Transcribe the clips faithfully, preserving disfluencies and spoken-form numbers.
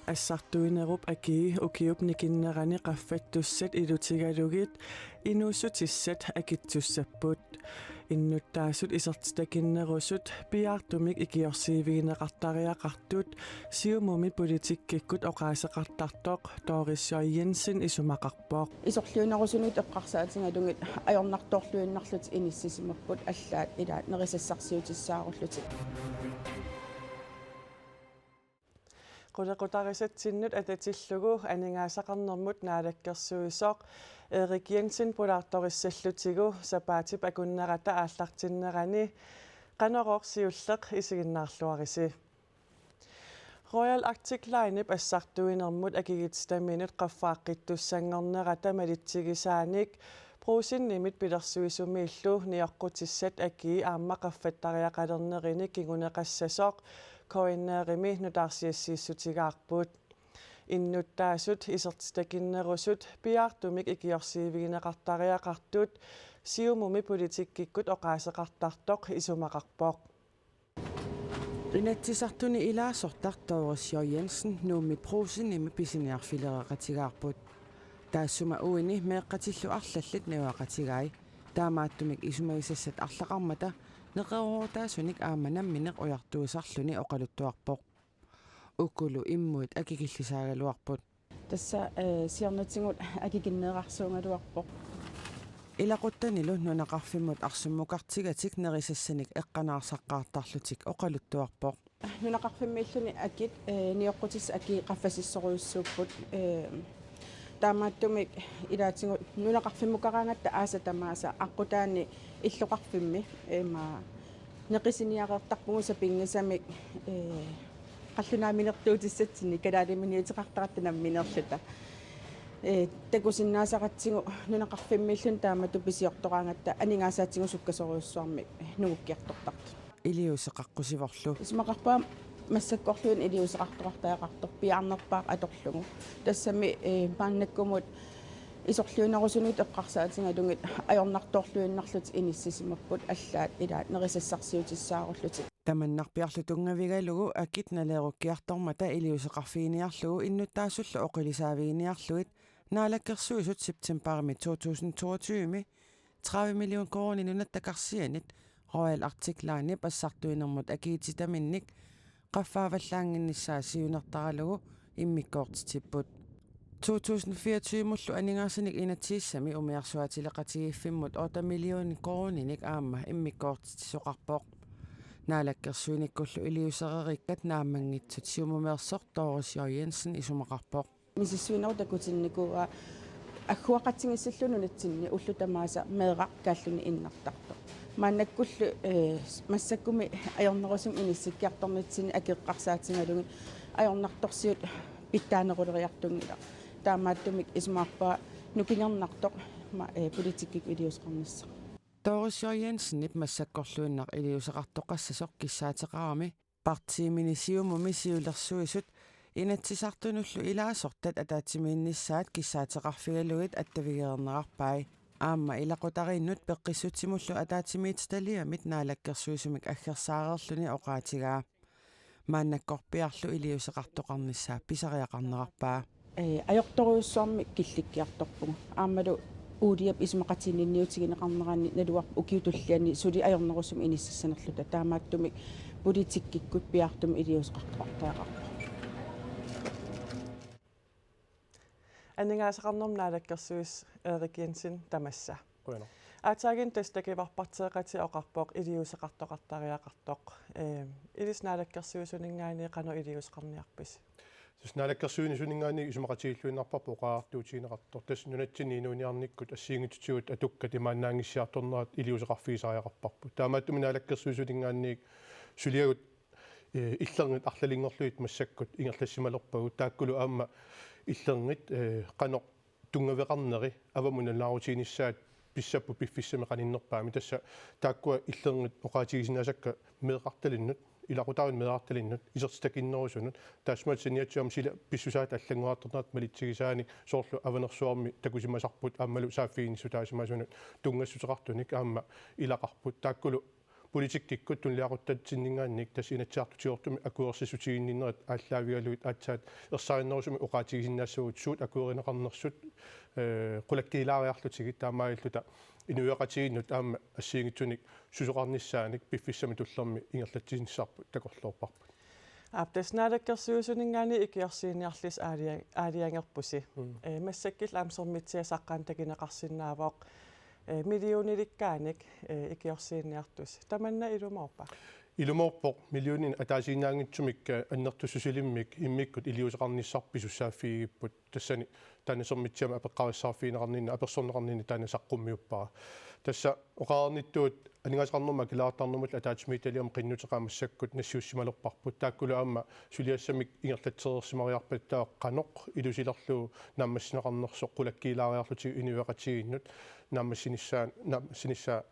Assartuinerup akii ukiup nikinnerani qaffattussat ilutigalugit inuussutissat akitsussapput. Innuttaasut isertitakinnerusut piaartumik ikiorsiivigineqartariaqartut Siumumi politikkikkut oqaaseqartartoq Doris J. Jensen isumaqarpoq. Isorliunerusunut eqqarsaatigalugit ajornartorluinnarlutik inissisimapput, allaat ilaat nerisassarsiutissaarullutik. Qulequtarisatsinnut atatillugu aningaasaqarnermut naalakkersuisoq Erik Jensen pulaartorissallutigu sapaatip akunnerata aallartinnerani Qanorooq siulleq isiginnaarluarisi. Royal Arctic Linep assartuinermut akikitsitaminut qaffaaqqittussanngornerata malitsigisaanik Brugsenimit pilersuisumiillu nioqqutissat akii aamma qaffattariaqalernerini kinguneqassasoq K N R-imi nutaarsiassiissutigaarput. Innuttaasut isertitakinnerusut piaartumik ikiorsiivigineqartariaqartut Siumumi politikkikkut oqaaseqartartoq isumaqarpoq. Inatsisartuni ilaasortaq Doris J. Jensen Nuummi Brugsenimi pisiniarfilereqatigaarput. Taassuma uini meeqqatillu arlallit najugaqatigai. Taamaattumik isumagisassat arlaqarmata neqeroorutaasunik aamma nammineq ujartuisarluni oqaluttuarpoq. Ukulu immuit akikillisaagaluarput. Tassa, eh, siornatigut akikinneerarsuugaluarpoq. Ilaquttanilu nunaqarfimmut arsummukartigatik nerisassanik eqqanaarsaqqaartarlutik oqaluttuarpoq. Nunaqarfimmiilluni akit, eh, nioqqutissat akii qaffasissorujussuupput, eh, taamaattumik ilaatigut nunaqarfimmukaraangatta aasat tamaasa aqqutaani illoqarfimmi, eh, ima neqisiniareertarpugut sapinngisamik, eh, qallunaaminertuutissatsinnik kalaaliminik niuteqartaratta nammineerluta. Eh, takusinnaasaratsigu nunaqarfimmiilluni taamatut pisiortoraangatta aningaasaatigut sukkasoorujussuarmik nungukkiartortartut. Iliuuseqaqqusivorlu. Isumaqarpunga massakkorluinnaq iliuuseqartoqartariaqartoq piaarnerpaaq atorlugu. Tassami, eh, maannakkumut isorliunerusunut eqqarsaatigalugit ajornartorluinnarlutik inissisimapput, allaat ilaat nerisassarsiutissaarullutik. Tamannarpiarlu tunngavigalugu akit naleerukkiartormata iliuuseqarfiginiarlugu innuttaasullu oqilisaaviginiarlugit Naalakkersuisut septembarimi to tusind toogtyve tredive million koruunit nunatta karsianit Royal Arctic Linep assartuinermut akikitsitaminnik qaffaavallaannginnissaa siunertaralugu immikkoortitipput. To tusind fireogtyve-mullu aningaasanik inatsisissami umiarsuaatileqatigiiffimmut otte million koruuninik aamma immikkoortitisoqarpoq. Naalakkersuinikkullu iliuusereerikkat naammanngitsut Siumumeersoq Doris J. Jensen isumaqarpoq. Misissuinerup takutinnikuuaa agguaqatigiissillugu nunatsinni ullut tamaasa meeraq kaalluni innartartoq. Maannakkullu, eh, massakkumi ajornerusumik inissikkiartornitsinni akeqqarsaatigalugit ajornartorsiut pitsaaneruleriartunngilaq. Taamaattumik isumaqarpunga nukingernartoq ma-, eh, politikkikkut iliuuseqarnissaq. Doris J. Jensenip massakkorluinnaq iliuuseqartoqassasoq kissaateqarami partiimini Siumumi siulersuisut Inatsisartunullu ilaasortat ataatsimiinnissaat kissaateqarfigalugit attavigereernerarpai. Aamma ilaqutariinnut peqqissutsimullu ataatsimiititaliamit naalakkersuisumik aggersaareerluni oqaatigaa. Maannakkorpiarlu iliuuseqartoqarnissaa pisariaqarnerarpaa. Eh, ajortorujussuarmik killikkiartorpugut. Aammalu uuliap isumaqatiginninniutigineqarnerani naluarput ukiut tulliani suli ajornerusumik inississanerluta. Taamaattumik politikkikkut piaartumik iliuuseqartoqartariaqarpoq. Aningaasaqarnermut naalakkersuisoq Erik Jensen, tamassa. Qujanaq. Aatsaaginnaq tassa takivarpassuaqatit oqarpoq iliuuseqartoqartariaqartoq. Ehm, ilissi naalakkersuisuninngaanniit qanoq iliuuseqarniarpisi? Tassa naalakkersuisuninngaanniit isumaqatigiilluinnarparput oqariartuutigineqartoq. Tassa nunatsinni inuuniarnikkut assigiinngitsutigut atukkat imaannaanngissiartornerat iliuuseqarfigisariaqarparput. Taamaattumik naalakkersuisuninngaanniit suliagut, eh, illernit arlalinngorlugit massakkut ingerlassimalerpagut. Taakkulu aamma illernit, eh, qanoq tunngaveqarneri avammut nalunaarutiginissaat pissapput piffissami qaninnerpaami. Tassa taakkua illernit oqaatigisinnaasakka meerartalinnut, ilaqutariinnut meerartalinnut, isertitakinnerusunut, taassumalu saniatigut aamma sila pissusaata allanngoriartornerata malitsigisaanik, soorlu Avanersuarmi takusimasarput aammalu saaffiginnissutaasimasunut tunngassuteqartunik aamma ilaqarput. Taakkulu Politikkikkut tunuliaquttatsinninngaanniit tassa Inatsisartutigoortumik akuersissutiginninnerit aallaavigalugit aatsaat ersarinnerusumik oqaatigisinnaassavagut suut akuerineqarnersut, eh, qulakkiilaariarlutigit taamaalilluta inuiaqatigiinnut aamma assigiinngitsunik susoqarnissaanik piffissami tullermi ingerlatsinissarput takorloorparput. Aap, tassa naalakkersuisuninngaanniit ikiorsiiniarlusi aalia-, aalajangerpusi. Mm. Eh, massakkut aamma Sermitsiap saqqaani takuneqarsinnaavoq, eh, millionilikkaanik, eh, ikiorsiiniartusi. Tamanna ilumoorpa? Ilumoorpoq, millioninit ataasiinnaanngitsumik, eh, annertussisilimmik immikkut iliuuseqarnissarput pisussaaffigigipput. Tassani taanna Sermitsiamut apeqqarissaarfigineqarninni, apersorneqarninni taanna saqqummiuppara. Tassa oqareernittut aningaasaqarnermut akileraartarnermullu ataatsimiititaliami qinnuteqaat massakkut nassiussimalerparput. Taakkulu aamma suliassamik ingerlatsereersimariarpata taava qanoq ilusilerlugu naammassineqarnersoq qulakkiilaariarlutigu inuiaqatigiinnut naammassinissaa-, naammassinissaa,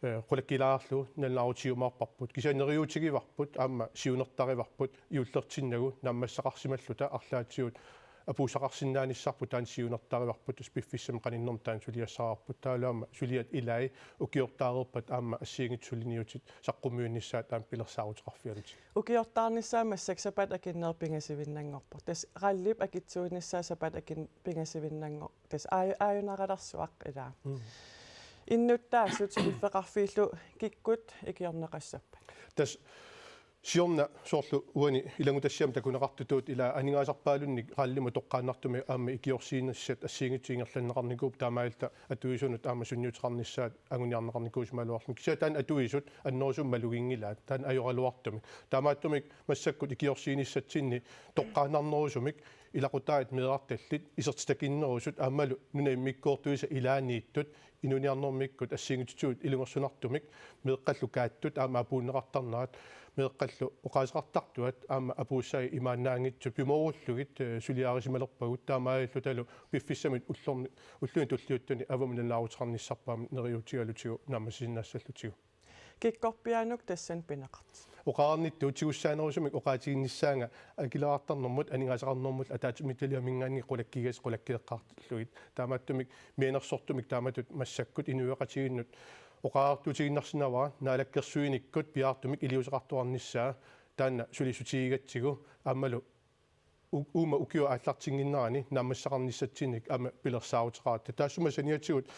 eh, qulakkiilaariarlugu nalunaarutigiumaarparput. Kisianni neriuutigivarput aamma siunertarivarput juullertinnagu naammassaqarsimalluta arlaatigut apuussaqarsinnaanissarput taanna siunertarivarput, tassa piffissami qaninnermi taanna suliassaraarput. Taavalu aamma suliat ilai ukiortaareerpata aamma assigiinngitsut suliniutit saqqummiunnissaat taanna pilersaaruteqarfigalutigu. Ukiortaarnissaa massakkut sapaatip akunnerit pingasuinnanngorput. Tassa RAL-ip akitsuinissaa sapaatip akunnerit pingasuinnanngorput. Tassa aaju-, aajunaralersuaq ilaa. Mm. Innuttaasut suliffeqarfiillu kikkut ikiorneqassappat? Tassa siorna soorlu uani ilanngutassiami takuneqartutut ilaa aningaasarpaalunnik RAL-imut toqqaannartumik aamma ikiorsiinissat assigiinngitsut ingerlanneqarnikuupput, taamaalilluta atuisunut aamma sunniuteqarnissaat anguniarneqarnikuusimaluarluni. Kisianni taanna atuisut annerusumik maluginngilaat, taanna ajoraluartumik. Taamaattumik massakkut ikiorsiinissatsinni toqqaannarnerusumik ilaqutariit meerartallit isertitakinnerusut aammalu nunap immikkoortuisa ilaaniittut inuuniarnermikkut assigiinngitsutigut ilungersunartumik meeqqallu kaattut aamma apuunneqartarnerat, meeqqallu oqaaseqartartuat aamma apuussai imaannaanngitsut pimoorullugit, eh, suliarisimalerpagut, taamaalillutalu piffissamut ullorni-, ulluni tulliuttuni avammut nalunaaruteqarnissarput aamma neriuutigalutigu naammassisinnaassallutigu. Kikkorpiaanut tassani pineqartut? Oqareernittut tigussaanerusumik oqaatiginnissaanga akileraartarnermut, aningaasaqarnermut ataatsimiititaliaminngaanniit qulakkiigassat qulakkeeqqaarlugit. Taamaattumik mianersortumik taamatut massakkut inuiaqatigiinnut oqariartuutigiinnarsinnaavara naalakkersuinikkut piaartumik iliuuseqartoqarnissaa taanna sulissutigigatsigu aammalu u-, uuma ukioq aallartinnginnerani naammassaqarnissatsinnik aamma pilersaaruteqaratta. Taassuma saniatigut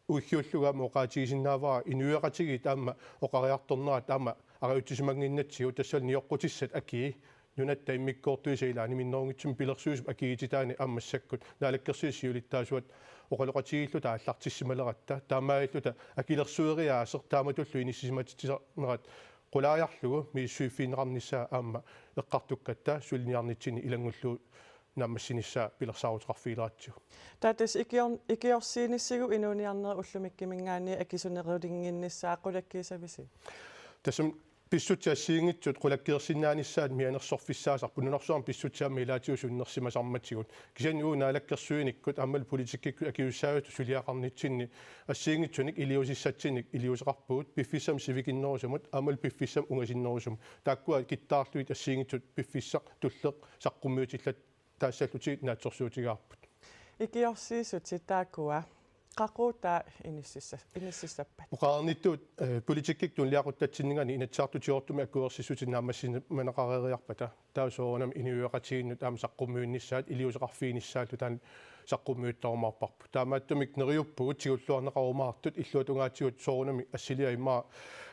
ukiullugu aamma oqaatigisinnaavara inuiaqatigiit aamma oqariartornerat aamma arajutsisimannginnatsigu, tassalu nioqqutissat akii nunatta immikkoortuisa ilaanni minnerunngitsumik pilersuisup akigiititaani aamma massakkut Naalakkersuisut siulittaasuat oqaloqatigiilluta aallartissimaleratta, taamaalilluta akilersueriaaseq taamatullu inissisimatitsisarnerat qulaajarlugu misissuiffigineqarnissaa aamma eqqartukkatta suliniarnitsinni ilanngullugu naammassinissaa pilersaaruteqarfigileratsigu. Taava tassa ikior-, ikiorsiinissigut inuuniarnerit ullumikkuninngaanniit akisunerulinnginnissaa qulakkiissavisi? Tassami pissutsit assigiinngitsut qulakkeersinnaanissaat mianersorfissaasarput, nunarsuarmi pissutsit aamma ilaatigut sunnersimasarmatigut. Kisianni uagut naalakkersuinikkut aammalu politikkikkut akisussaasutut suliaqarnitsinni assigiinngitsunik iliuusissatsinnik iliuuseqarpugut, piffissami sivikinnerusumut aammalu piffissami ungasinnerusumut. Taakkua kittaarlugit assigiinngitsut piffissaq tulleq saqqummiutillat- taassallutigit naatsorsuutigaarput. Ikiorsiissutit taakkua qaqugu taava inississa-, inississappat? Oqareernittut, eh, politikkikkut tunuliaquttatsinninngaanniit Inatsisartutigoortumik akuersissutit naammassimaneqareeriarpata, taava soorunami inuiaqatigiinnut aamma saqqummiunnissaat iliuuseqarfiginissaallu taanna saqqummiuttarumaarparput. Taamaattumik neriuppugut tigulluarneqarumaartut, illuatungaatigut soorunami assiliaq immaqa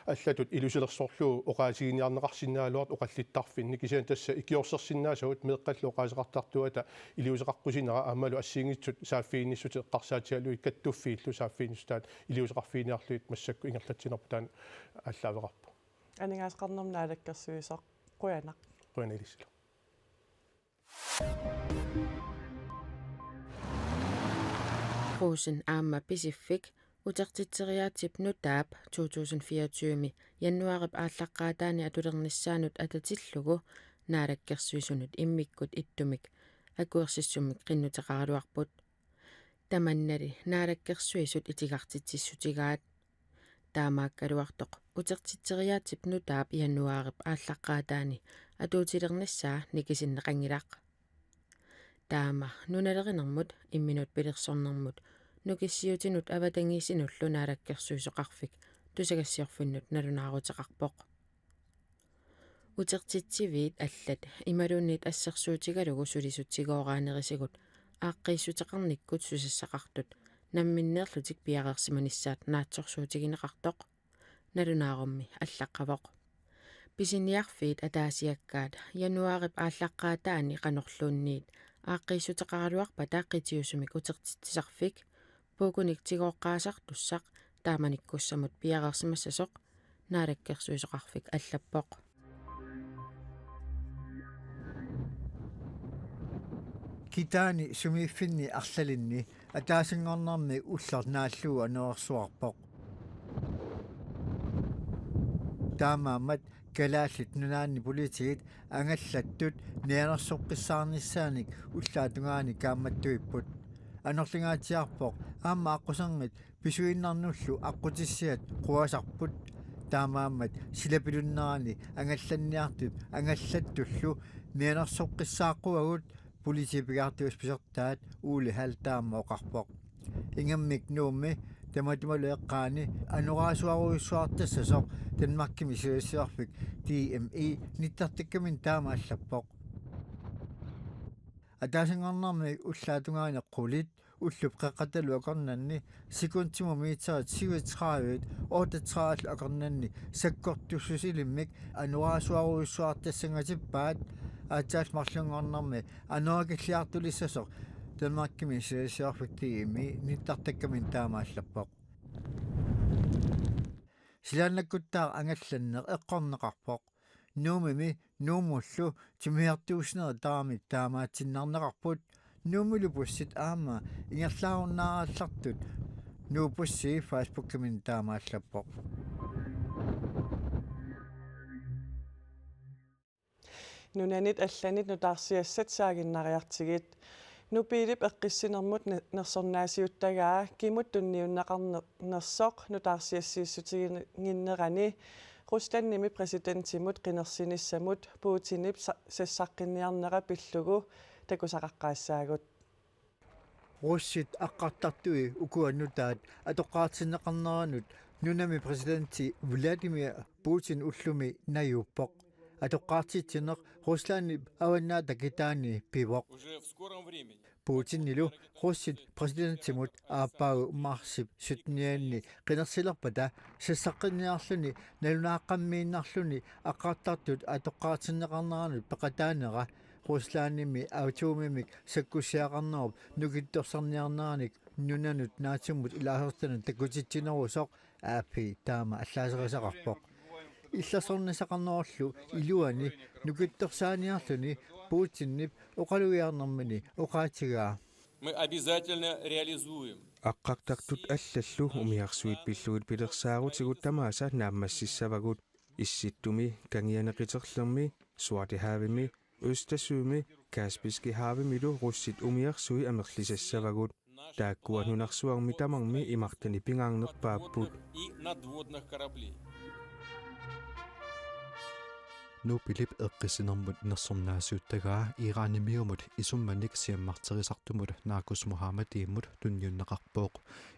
allatut ilusilersorlugu oqaatiginiarneqarsinnaagaluartoq oqallittarfinni, kisianni tassa ikiorsersinnaasagut meeqqallu oqaaseqartartuata iliuuseqaqqusinera aammalu assigiinngitsut saaffiginnissutit eqqarsaatigalugit kattuffiillu saaffiginnissutaat iliuuseqarfiginiarlugit massakkut ingerlatsinerput taanna aallaaveqarpoq. Aningaasaqarnermut naalakkersuisoq, qujanaq. Qujanaq ilissilu. Rosing aamma Pisiffik utertitseriaatsip nutaap to tusind fireogtyve januaarip aallaqqaataani atulernissaanut atatillugu Naalakkersuisunut immikkut ittumik akuersissummik qinnuteqaraluarput. Tamannali Naalakkersuisut itigartitsissutigaat. Taamaakkaluartoq utertitseriaatsip nutaap januaarip aallaqqaataani atuutilernissaa nikisinneqanngilaq. Taama nunalerinermut, imminut pilersornermut, nukissiutinut avatangiisinullu naalakkersuisoqarfik tusagassiorfinnut nalunaaruteqarpoq. Utertitsiviit allat imaluunniit assersuutigalugu sulisut tigooraanerisigut aaqqiissuteqarnikkut susassaqartut namminneerlutik piareersimanissaat naatsorsuutigineqartoq nalunaarummi allaqqavoq. Pisiniarfiit ataasiakkaat januaarip aallaqqaataani qanorluunniit aaqqiissuteqaraluarpata qitiusumik utertitsisarfik puukunik tigooqqaasartussaq taamanikkussamut piareersimassasoq Naalakkersuisoqarfik allappoq. Kitaani sumiiffinni arlalinni ataasinngornermi ulloq naallugu anorersuarpoq. Taamaammat Kalaallit Nunaanni politiit angallattut nianersoqqissaarnissaanik ullaap tungaani kaammattuipput. Anorlingaatsiarpoq aamma aqquserngit pisuinnarnullu aqqutissiat quasarput. Taamaammat silapilunnerani angallanniartut angallattullu nianersoqqissaaqquagut, politiit pigaartuussat pisortaat Ole Hald taama oqarpoq. Ingammik Nuummi tamatumalu eqqaani anoraasuarujussuartassasoq Danmarkimi siulissiorfik D M I nittartakkaminni taama allappoq. Ataasinngornermi ullaap tungaani qulit ullup qeqqatalu akornanni sekundimut meterit syvogtredive otteogtredive akornanni sakkortussusilimmik anoraasuarujussuartassangatippaat, aatsaat marlunngornermi anorakilliartulissasoq Danmarkimi siulissiorfik D M I nittartakkaminni taama allappoq. Silaannakkuttaaq angallanneq eqqorneqarpoq. Nuummimi Nuummullu timmisartuussinerit tamarmik taamaatsinnarneqarput. Nuummilu bussit aamma ingerlaarunnaarallartut Nuup Bussi Facebookiminni taama allappoq. Nunanit allanit nutaarsiassat saaginnariartigit. Nupilip eqqissinermut ne-, nersornaasiuttagaa kimut tunniunneqarnersoq nutaarsiassiissutiginninnerani Ruslandimi præsidentimut qinersinissamut Putinip sa-, sassaqqinniarnera pillugu takusaqaqqaassaagut. Russit aqqartartui ukua nutaat atoqqaartinneqarneranut nunami præsidenti Vladimir Putin ullumi najuuppoq. Atoqqaartitsineq Ruslandip avannaata kitaani pivoq. Putinilu russit præsidentimut aappaagu marsip syttenianni qinersilerpata sassaqqinniarluni nalunaaqqammiinnarluni aqqartartut atoqqaartinneqarneranut peqataanera Ruslandimi atomimik sakkussiaqarnerup nukittorsarniarneranik nunanut naatsimmut ilaasortanut takutitsinerusoq A P taama allaaserisaqarpoq. Illersornissaqarnerullu iluani nukittorsaaniarluni Putinip oqalugiarnermini oqaatigaa. Мы обязательно реализуем. Aqqartartut allallu umiarsuit pillugit pilersaarutigut tamaasa naammassissavagut. Issittumi Kangiani qiterlermi, Sortehavimi, Østersømi, Kaspiske Havimilu russit umiarsui amerlisassavagut. Taakkua nunarsuarmi tamarmi imartani pingaarnerpaapput. И надводных кораблей. Nupilip eqqissinermut nersornaasiuttagaa Iranimiumut isummanik siammarterisartumut Narkus Mohammediimut tunniunneqarpoq.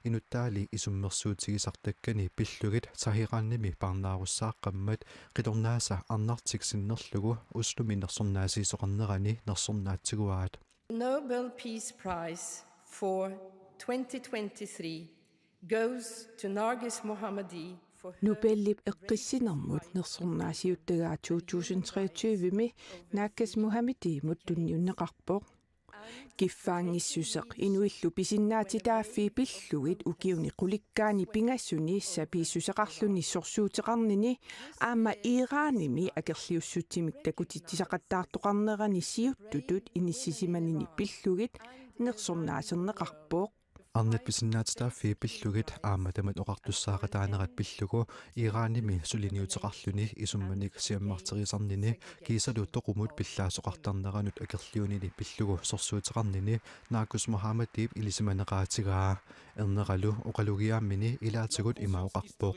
Inuttaali isummersuutigisartakkani pillugit Teheranimi parnaarussaaqqammat qitornaasa arnartik sinnerlugu Oslomi nersornaasiisoqarnerani nersornaatsiguaat. Nobel Peace Prize for twenty twenty-three goes to Nargis Mohammadi for her Nobelip eqqissinermut nersornaasiuttagaa to tusind treogtyve-mi Nargis Mohammediimut tunniunneqarpoq. Kiffaanngissuseq inuillu pisinnaatitaaffii pillugit ukiuni qulikkaani pingasuni sapiissuseqarluni sorsuuteqarnini aamma Iranimi akerliussutsimik takutitsisaqattaartoqarnerani siuttutut inissisimanini pillugit nersornaaserneqarpoq. Arnat pisinnaatitaaffii pillugit aamma tamat oqartussaaqataanerat pillugu Iranimi suliniuteqarluni isummanik siammarterisarnini kiisalu toqumut pillaasoqartarneranut akerliunini pillugu sorsuuteqarnini Nargis Mohammediip ilisimaneqaatigaa. Erneralu oqalugiaammini ilaatigut ima oqarpoq.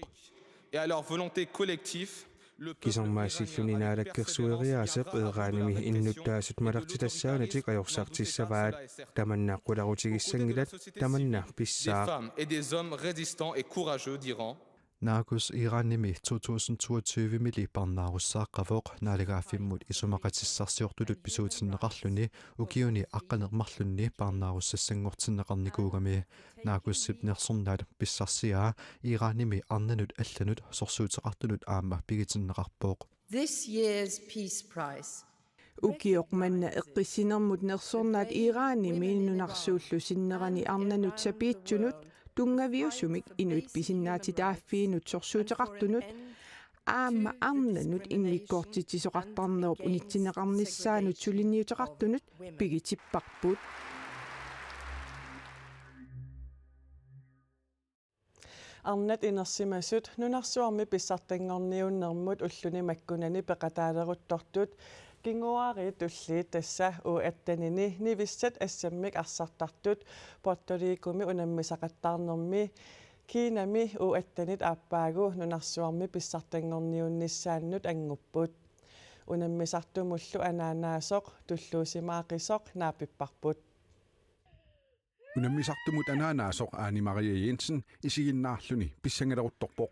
Et à leur volonté collective, le peuple iranien a manifesté la Kisermaasilluni naalakkersueriaaseq Iranimi innuttaasut malartitassaanatik ajorsartissavaat. Tamanna qularutigissanngilaq, tamanna pissaaq. Des femmes et des hommes résistants et courageux d'Iran. Naagus Iranimi to tusind toogtyve-mili parnaarussaaqqavoq naalagaaffimmut isumaqatissarsiortutut pisuutinneqarluni ukiuni aqqaneq-marlunni parnaarussassanngortinneqarnikuugami. Naagusip nersornaat pissarsiaa Iranimi arnanut allanut sorsuuteqartunut aamma pigitinneqarpoq. This year's Peace Prize. Ukioq manna eqqissinermut nersornaat Iranimi nunarsuullu sinnerani arnanut sapiitsunut tunngaviusumik inuit pisinnaatitaaffiinut sorsuuteqartunut aamma arnanut immikkoortitsisoqartarnerup unitsinneqarnissaanut suliniuteqartunut pigitipparput. Arnat inersimasut nunarsuarmi pissartanngorniunnermut ulluni makkunani peqataaleruttortut kinguaariit tulliit, tassa U attenini Nivissat assammik arsartartut Puerto Ricomi unammisaqattaarnermi Kinami U attenit aappaagu nunarsuarmi pissartanngorniunnissaannut angupput. Unammisartumullu anaanaasoq tulluusimaaqisoq naapipparput. Unammisartumut anaanaasoq Ane Marie Jensen isiginnaarluni pissangaleruttorpoq.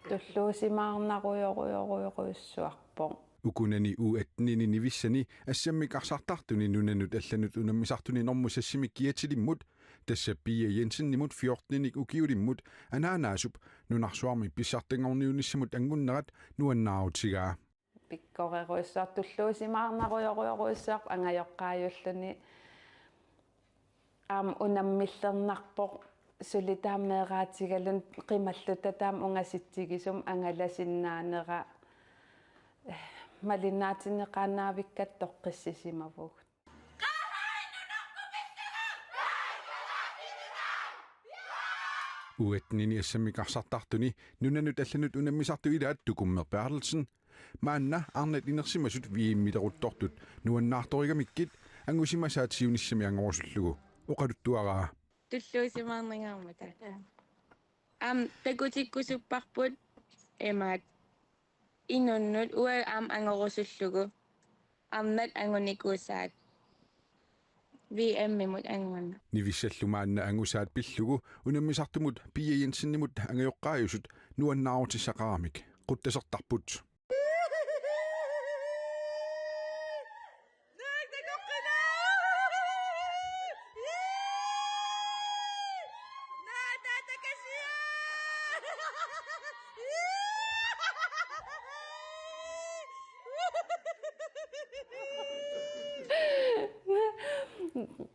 Tulluusimaarnarujorujorujorujussuarpoq. Ukunani U attenini Nivissani assammik arsartartuni nunanut allanut unammisartuni normu sassimik kiatilimmut, tassa Pia Jensenimut fjortenik ukiulimmut anaanaasup nunarsuarmi pissartanngorniunnissamut angunnerat nuannaarutigaa. Pikkorerujussuaq, tulluusimaarnarujorujorujussuaq angajoqqaajulluni. Aamma unammillernarpoq suli taama meeraatigaluni, qimalluta taama ungasitsigisumik angalasinnaanera, eh, malinnaatinneqaannaavikkatta toqqissisimavugut. U attenini assammik arsartartuni nunanut allanut unammisartut ilaat Tukummer Berthelsen maanna arnat inersimasut V M-ileruttortut nuannaartorigamikkit angusimasaat siunissami angorusullugu oqaluttuaraa. Tulluusimaarnangaarmata. Aamma takutikkusupparput imaat inunnut uagut aamma angorusullugu arnat angunikuusaat V M-imut angunnaq. Nivissallu maanna angusaat pillugu unammisartumut Pia Jensenimut angajoqqaajusut nuannaarutissaqaramik quttasertarput.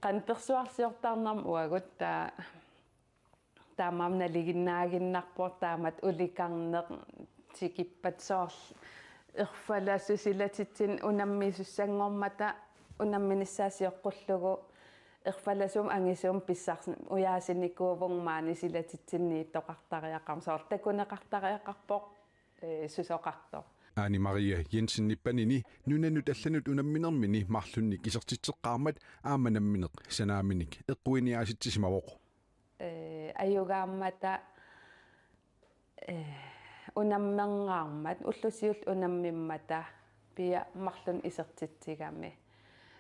Qanoq persuarsiortarnermi uagut taa-, taamaammat nalinginnaaginnarpoq taamatut ulikarneq tikippat, soorlu erfalasut silatitsinnut unammisussanngormata unamminissaa sioqqullugu erfalasuumik angisuumik pissars-, ujaasinikuuvunga maani silatitsinniittoqartariaqarmat, soorlu takuneqartariaqarpoq, ee, susoqartoq. Ane Marie Jensenip panini nunanut allanut unamminermini marlunnik isertitseqqaarmat aamma nammineq sanaaminik eqquiniaasitsisimavoq. Ee, ajugaammata, ee, unammerngaarmat, ulloq siulleq unammimmata, Pia marlunnik isertitsigami.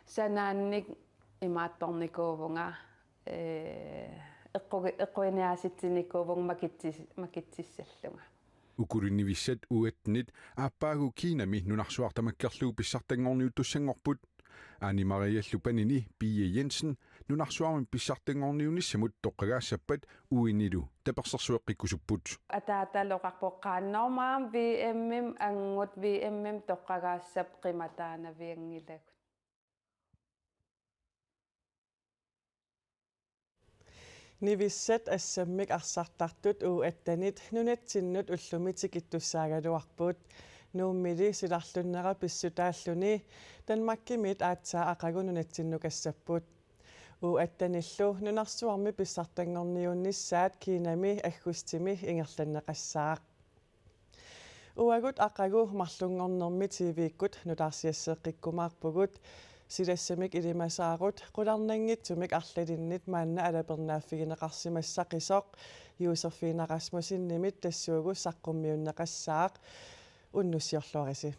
Sanaannik imaattornikuuvunga, ee, eqqugi-, eqquiniaasitsinikuuvunga makitsis-, makitsissallunga. Ukulu Nivissat U attenit aappaagu Kinami nunarsuaq tamakkerlugu pissartanngorniuttussanngorput. Ane Mariellu panini Pia Jensen nunarsuarmi pissartanngorniunnissamut toqqagaassappat uinilu tapersersueqqikkusupput. Ataatalu oqarpoq qaannoormaam V M-imi angut V M-imi toqqagaassap qimataanavianngilagut. Nivissat assammik arsartartut U attenit nunatsinnut ullumi tikittussaagaluarput. Nuummili silarlunnera pissutaalluni Danmarkimiit aatsaat aqagu nunatsinnukassapput. U attenillu nunarsuarmi pissartanngorniunnissaat Kinami aggustimi ingerlanneqassaaq. Uagut aqagu marlunngornermi T V-kkut nutaarsiasseqqikkumaarpugut. Silassamik ilimasaarut qularnanngitsumik arlalinnit maanna alapernaaffigineqarsimassaqisoq Josefine Rasmussenimit tassuugu saqqummiunneqassaaq. Unnussiorluarisi.